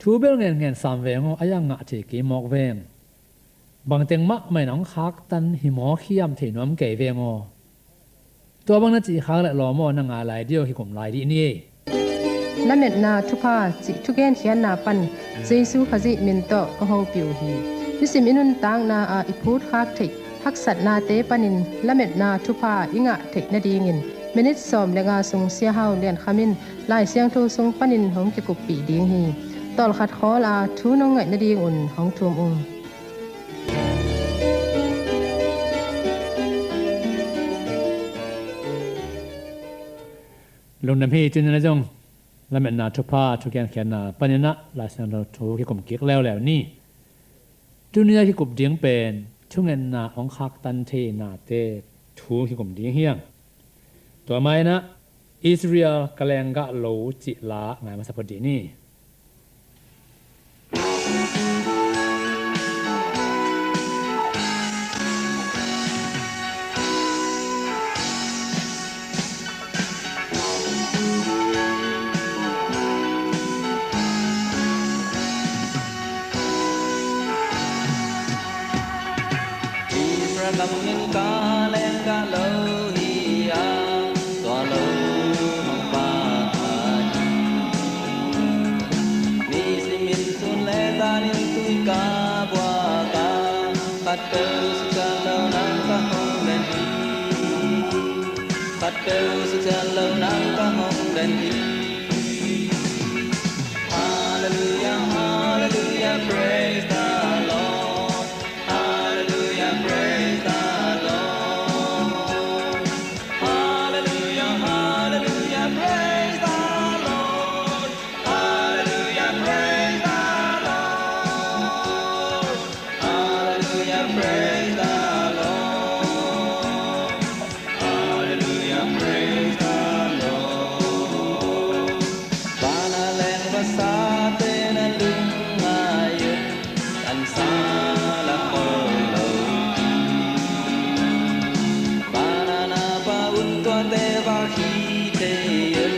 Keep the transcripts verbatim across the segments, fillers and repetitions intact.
Thu bel ngen ngen sam veng aw, a yang ngah thei kei mawk veng. Bangteng mahmah in hong khaktan hi mawk hiam thei nuam kei veng aw. Tua bang na cih khak le lawm aw, na ngah lai dih aw, kikum lai dih ni ei. Lametna thupha cih thugenkhiatna pan Jesu Khazih min tawh ka hopih uh hi. Nisim i nuntakna ah i phutkhak theih haksatnate panin lametna thupha i ngah theih nadingin minit sawm le nga sung Sia Hau Lian Kham in Lai Siangtho sung panin hong kikuppih ding hi. Tawlkhat khawl a thu nong ngaih nadingun hong thum ung. Lungdam hi. Tuni-in ah zong lametna thupha thugenkhiatna panin ah Lai Siangtho thu kikum kik leuleu ni. Tuni-a kikup ding pen thungetna hong khaktan thei nate thu kikum ding hi hang. Tua mah in ah Israel ka lenggah lo cih la ngai masa phot dih ni. Israel gam in ka lenggah lo hi a, tua lo hong pha khat hi. Nisim in sun le zan in tui ka buak a, khat peuh suksiat lo nang ka hong den hi. Khat peuh suksiat lo nang ka hong den hi. Hallelujah, hallelujah, praise the Lord. Hallelujah, praise the Lord. Hallelujah, hallelujah, praise the Lord. Hallelujah, praise the Lord. Hallelujah, praise the Lord. Hallelujah, praise the Lord. Van a leng vasate na lungngai un, an sa la khol lo hi. Van a na pa un tuate va hi thei un,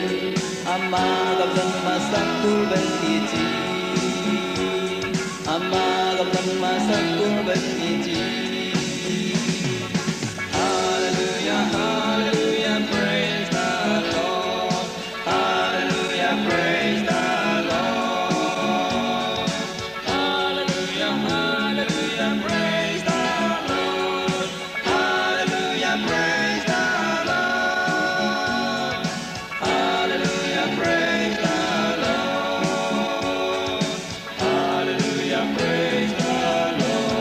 ama gam zon masak kul bel hi ci. Ama gam zon masak kul bel hi ci. Hallelujah, hallelujah, praise the Lord. Hallelujah, praise the Lord. Hallelujah, hallelujah, praise the Lord. Hallelujah, praise the Lord. Hallelujah, praise the Lord. Hallelujah, praise the Lord.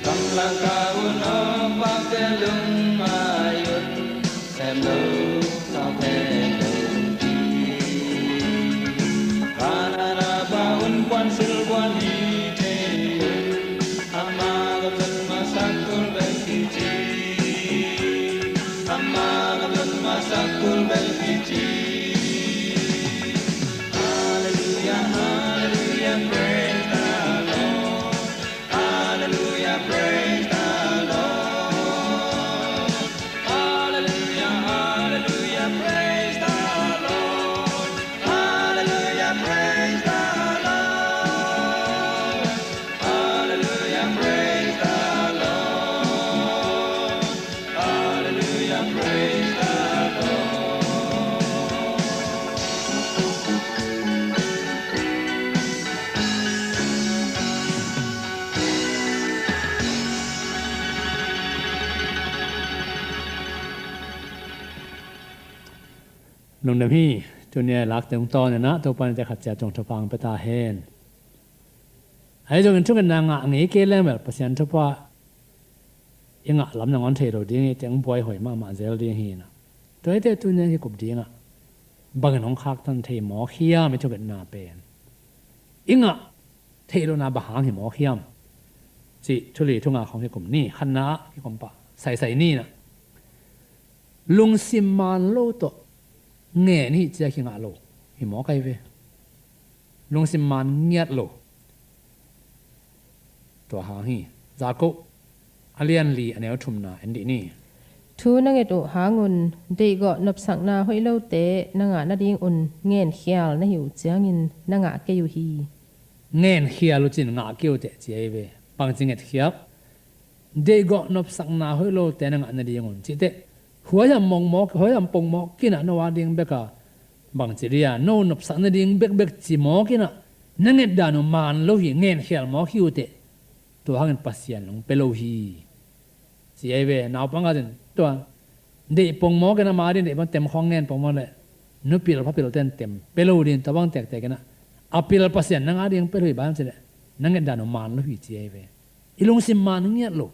Gamlak a un om pakte lungmai un, sem lo saute lo ki. Van a na pa un puan sil puan hi thei un, ama gam zon masak kul bel hi ci. Ama gam zon masak kul bel hi ci. Hallelujah, hallelujah, praise the Lord. Hallelujah, praise the Lord. Hallelujah, hallelujah, praise the Lord. Hallelujah, praise the Lord. Hallelujah, praise the Lord. Hallelujah, praise the Lord. Lungdam hi. Tuni a lak teng tawn in ah Topa in te khat cia tung thupha hong pia ta hen. Ahi zongin thungetna ngah ngei kei leng bel Pasian thupha i ngah lam nangawn thei lo ding hi, teng buai hoi mahmah zel ding hi na. Tua hi te tuni a kikup ding ah bangin hong khaktan thei mawk hiam i thungetna pen. i ngah theih lohna bang hang hi mawk hiam? Cih thu li thu nga khawng kikum ni. Khatna ah kikum pah saisai ni. Lungsim maan lo tawh ngen hi ci-a kingah lo hi mawk ahi ve. Lungsim maan ngiat lo. Tua hang hi. Jakob a lian li a neu thumna en dih ni. Thu na nget uh hangun deihgawh nopsakna hoih lote na ngah nadingun ngenkhial na hi uh ciangin na ngah kei uh hi. Ngenkhial uh cin ngah kei uh teh ci ahi ve. Bangci ngetkhial? Deihgawh nopsakna hoih lote na ngah nadingun cih teh, huaihiam mongmawk, huaihiam pongmawk kinah no a ding beka, bangci dia no nopsak nading bekbek ci mawk inah, na ngetdan uh maan lo hi, ngenkhial mawk hi uh teh, tua hangin Pasian hong pia lo hi. Ci ahi ve, naupang a cin tua deih pongmawk inah, ma ding deih pong tem khawng ngen pongmawk leh, nupil phapil ten tem pia lo ding, tua bang tektek inah, a pil Pasian na ngah ding pia lo hi, bang ci leh, na ngetdan uh maan lo hi ci ahi ve. I lungsim maan ngiat lo.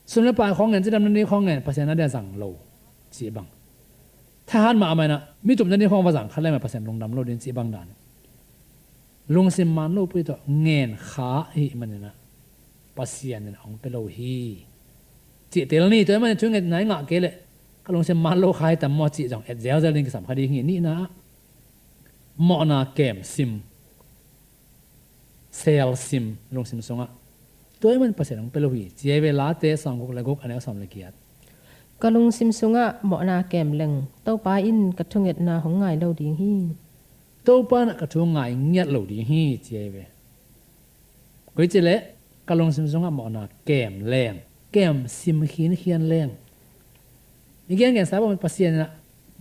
Sum le pai khawng ngen, cidam nading khawng ngen, Pasian a dia zang lo cih bang. Thahat mahmah inah, mi tup nading khawng va zang khat leh mah Pasian lungdam lo ding cih bang dan. Lungsim maan lo pui tawh ngen kha hi maninah, Pasian inah hong pia lo hi. Cih tel ni, tua hi manin thu ngetna i ngah kei leh, ka lungsim maan lo kha hi tam maw cih zong et zelzel ding kisam kha ding hi. Nihna ah, mawhna kem sim. Sel sim lungsim sungah. Tua hi man Pasian hong pia lo hi. Ci ahi ve, Late sawmguk le guk a neu sawm le giat. Ka lungsim sungah mawhna kem leng, Topa in ka thungetna hong ngai lo ding hi. Topa inah ka thu ngai ngiat lo ding hi, ci ahi ve. Koi ci leh, ka lungsim sungah mawhna kem leng, kem sim khinkhian leng. I gengensa bang Pasian inah,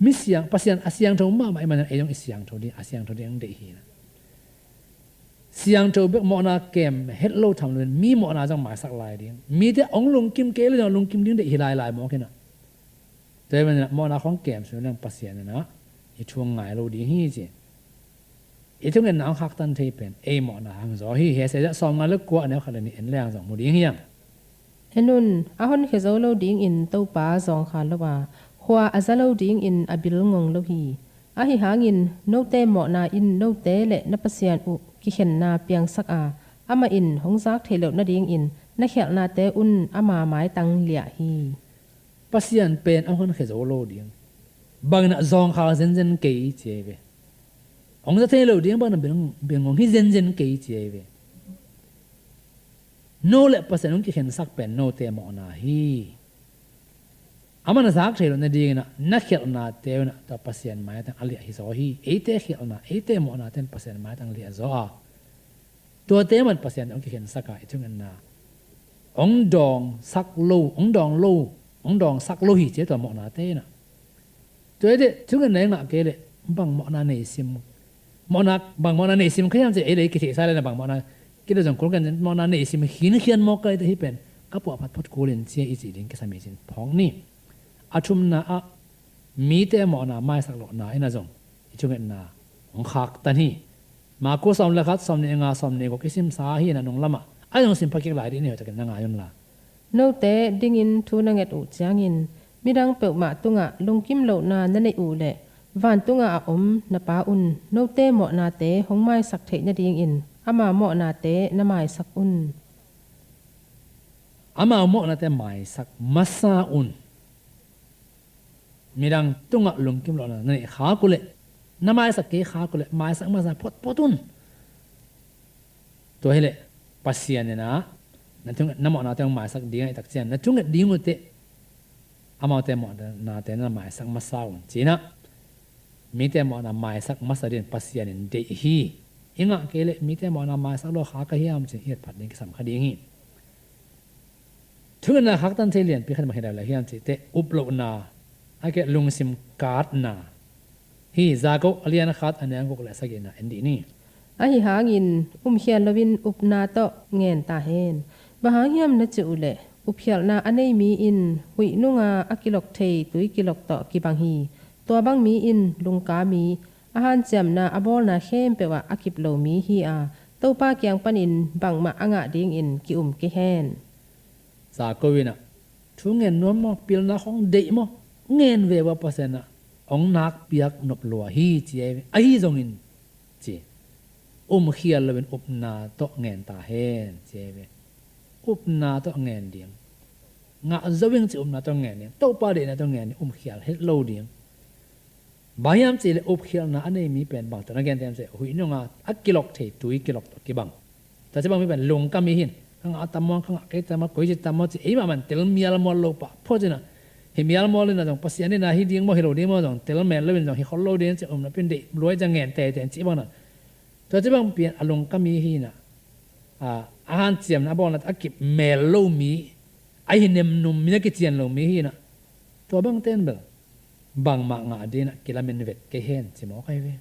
mi siang, Pasian a siangtho mahmah i manin ei zong i siangtho ding, a siangtho ding hong deih hi inah. Siangtho bek mawhna kem het lo tham loin, mi mawhna zong maisak lai ding. Mite hong lungkim kei leh zong lungkim ding deih hi lailai mawk inah. Tua hi maninah mawhna khawng kem sung leng Pasian inah i thu ngai lo ding hi ci. I thungetna hong khaktan thei pen ei mawhna hang zaw hi. Hesaya sawmnga le kua a neu khat le nih en leng zong mu ding hi hang. En un, a honkhia zo lo dingin Topa zawngkhal lo a, khua a za lo dingin a bil ngong lo hi. Ahi hangin note mawhna in note le na Pasian uh kikhenna piangsak a, amah in hong zak theih loh nadingin na khialhnate un ama maitang liah hi. Pasian pen a honkhia zo lo ding. Bang inah zawngkhal zenzen kei ci ahi ve. Hong za thei lo ding bang inah bil, bil ngong hi zenzen kei ci ahi ve. No le Pasian hong kikhensak pen note mawhna hi. Amah na zak thei loh nading inah, na khialhnate uh inah tua Pasian maitang a liah hi zaw hi. Eite khialhna, eite mawhnate in Pasian maitang liah zaw a, tuate man Pasian hong kikhensak a, i thungetna hong dawngsak lo, hong dawng lo, hong dawngsak lo hi ci ahi, tua mawhnate inah. Tua hi teh, thungetna i ngah kei leh, bang mawhna nei sim, mawhna, bang mawhna nei sim kha hiam ci, ei le ei kitheihsa leh na bang mawhna, kei le zong kul kan mawhna nei sim khinkhian mawk kei teh hi pen, ka puahphat phot kul in ci a i cih ding kisam hi cin phawk ni. A thumna ah, mite mawhna maisak lohna inah zong i thungetna hong khaktan hi. Marku sawm le khat, sawmnih le nga, sawmnih le guk i simsa hi inah, nung lamah a zong sim phakik lai dih ni, hoih takin na ngai un la. Note dingin thu na nget uh ciangin midang peuhmah tungah lungkim lohna na neih uh leh, vantungah a om na Pa un note mawhnate hong maisak theih nadingin ama mawhnate na maisak un. Ama mawhnate maisak masa un. Midang tungah lungkim lohna na neih khak uh leh, na maisak kei khak uh leh, maisak masa photphot un. Tua hi leh Pasian inah na thunget, na mawhnate hong maisak ding ahih tak ciang, na thunget ding uh teh amaute mawhnate na maisak masa un ci inah, mite mawhna maisak masa dingin Pasian in deih hi. I ngah kei leh mite mawhna maisak lo kha ka hiam ci-in i et phat ding kisam kha ding hi. Thungetna khaktan thei lianpi khat mah hi lo le hiam cih teh, up lohna, a keh lungsim katna hi. Jakob a lian khat a neu guk le sagihna en dih ni. Ahi hangin umkhial loin upna tawh ngen ta hen. Bang hang hiam na cih uh leh, upkhialhna a nei mi in huih nunga a kilok thei tui kilok tawh kibang hi. Tua bang mi in lungka mi, a hanciamna a bawlna khempeuh ah a kip lo mi hi a, Topa kiang panin bangmah a ngah dingin ki-um kei hen. Jakob inah, thu ngen nuam maw, pilna khawng deih maw, ngen ve ua, Pasian inah hong nakpiak nop lua hi ci ahi ve. Ahi zongin ci. Umkhial loin upna tawh ngen ta hen, ci hi ve. Upna tawh ngen ding. Ngah zo ing ci upna tawh ngen ding. Topa deihna tawh ngen ding. Umkhial het lo ding. Bang hiam cih leh upkhialna a nei mi pen bang tawh na gen hiam cih leh huih nunga a kilok thei tui kilok tawh kibang. Tua ci bang mi pen lungka mi hi in, ka ngah tam maw, ka ngah kei tam maw, koi ci tam maw ci, ei mahmah in tel mialmual lo pah phot ci in a. Hi mialmual in a zong Pasian in a hi ding maw hi lo ding maw zong tel men loin zong hi khol lo ding ci, umna pen deih luai ci a ngen teitei ci bang na. Tua ci bang pen a lungka mi hi in a, a hanciamna a bawlna a kip mel lo mi, a hi nemnum mi, a kician lo mi hi in a. Tua bang ten bel bangmah ngah ding in a kilamen vet kei hen ci mawk ahi ve.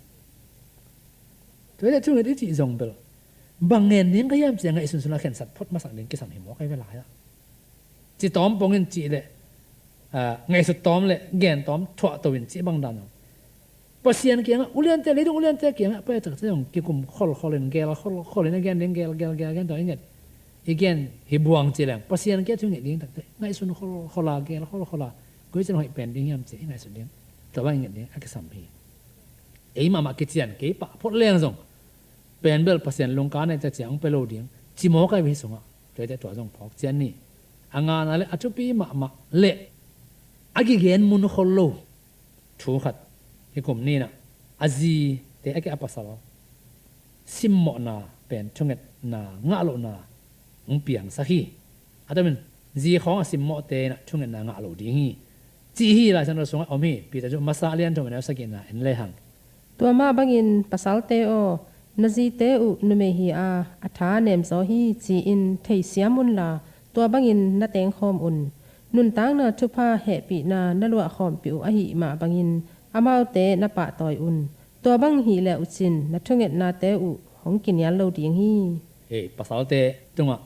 Tua hi leh thunget i cih zong bel bang ngen ding ka hiam ci a ngaihsun sungah khensat phot masak ding kisam hi mawk ahi ve lai-ah. Ci tawm pong in cih leh, a, ngaihsut tawm leh gen tawm thuah to in cih bang dan zong Pasian kiangah uliante, leidung uliante kiangah pai takte zong kikum kholkhol in, gel kholkhol in, a gen ding gel gel gel gen tawh i nget, i gen hi buang ci leng Pasian kiang thu nget ding takte ngaihsun kholkhol a, gel kholkhol a, koi cin hoih pen ding hiam ci i ngaihsun ding, tua bang i nget ding a kisam hi. Ei mahmah kician kei pah phot leng zong pen bel Pasian lungka nei ta ciang hong pia lo ding ci mawk ahi ve hi sungah. Tua hi teh tua zong phawk cian ni. A ngana le a thupi mahmah le a kigen mun khol lo thu khat hi kum ni in a, a zite a kia a pasal simmawhna pen thungetna ngah lohna hong piangsak hi. A tomin zi khawng a simmawhte in a thungetna ngah lo ding hi cih hi. Lai Siangtho sungah om hi. Peter cu masa lian thum a neu sagihna en lehang. Tua mah bangin pasalte aw, na zite uh numei hi a, a tha nemzaw hi ci-in theisiam unla, tua bangin na tengkhawm un. Nuntakna thupha hehpihna na luahkhawmpih uh ahih mah bangin amaute na pahtawi un. Tua bang hi le uhcin na thungetnate uh hong kinial lo ding hi. Hei, pasalte tungah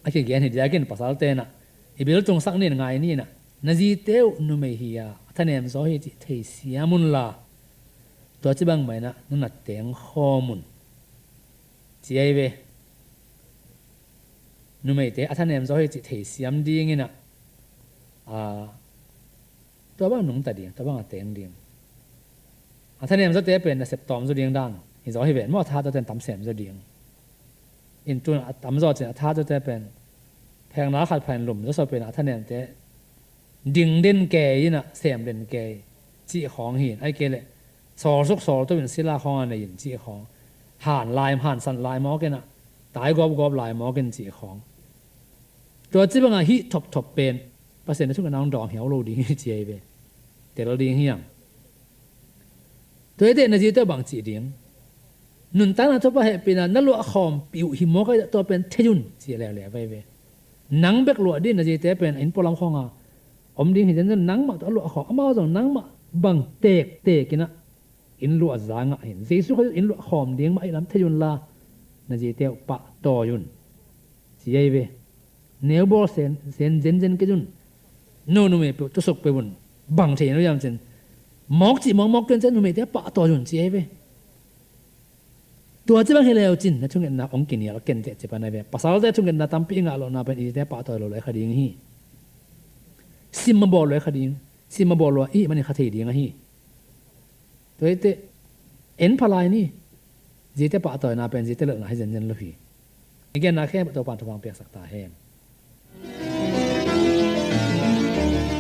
a kigen hi diakin pasalte in a i biltungsak ni in ngai ni in a, na zite uh numei hi a, a thanemzaw hi cih theisiam unla, tua ci bangmah in a na na tengkhawm un ci ahi ve. Numeite a thanemzaw hi cih theisiam ding in a, a, tua bang nungta ding, tua bang a teng ding. A thanemzawte pen nasep tawmzaw ding dan hi zaw hi ven maw, a thahatzaw ten tam semzaw ding. In tun a tamzaw cin a thahatzaw te pen phekna khat phain lum zawso pen a thanemte ding den kei in a, sem den kei cih khawng hi in, ahih kei leh sawlsuk sawlto in sila khawng a nei in cih khawng, han lai, hansan lai mawk in a, tai gawpgawp lai mawk in cih khawng. Tua ci bangah hih thopthop pen Pasian na thungetna hong dawng hiau lo ding hi ci ahi ve. Tel ding hiam? Tua hi teh na zite uh bang cih ding? Nuntakna thupha hehpihna na luahkhawmpih uh hi mawk ahi, tua pen thei un ci leuleu ahi ve. Nang bek luah ding, na zite pen a inn pualam khawng a om ding hi zenzen, nangmah tawh a luahkhawm, amau zong nangmah bang tektek in a inn luah za ngah hi in, Jesuh Khazih inn luahkhawm ding mah ahi lam thei unla, na zite uh pahtawi un ci ahi ve. Neubawl sen, sen zenzen kei un. No numei peuh tusuk peuh un bang thei no hiam cin, mawk cih mawkmawk kei un cin, numeite pahtawi un ci ahi ve. Tua ci bang hi leu cin na thungetna hong kinial kenteh ci pan ahi ve. Pasalte thungetna tampi i ngah lohna pen i zite pahtawi lo lua kha ding hi. Sim a bawl lua kha ding. Sim a bawl lua i hih manin kha thei ding ahi. Tua hi teh en pha lai ni. Zite pahtawina pen zite lelhna hi zenzen lo hi. I genna khempeuh Topa'n thupha hong piaksak ta hen.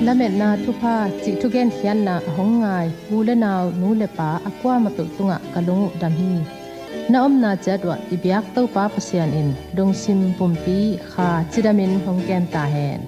Lametna Thupha cih thugenkhiatna a hong ngai u le nau, nu le pa a kuamah peuh tungah ka lung uh dam hi. Na omna ciat uah i biak Topa Pasian in lungsim pumpi kha cidamin hong kem ta hen.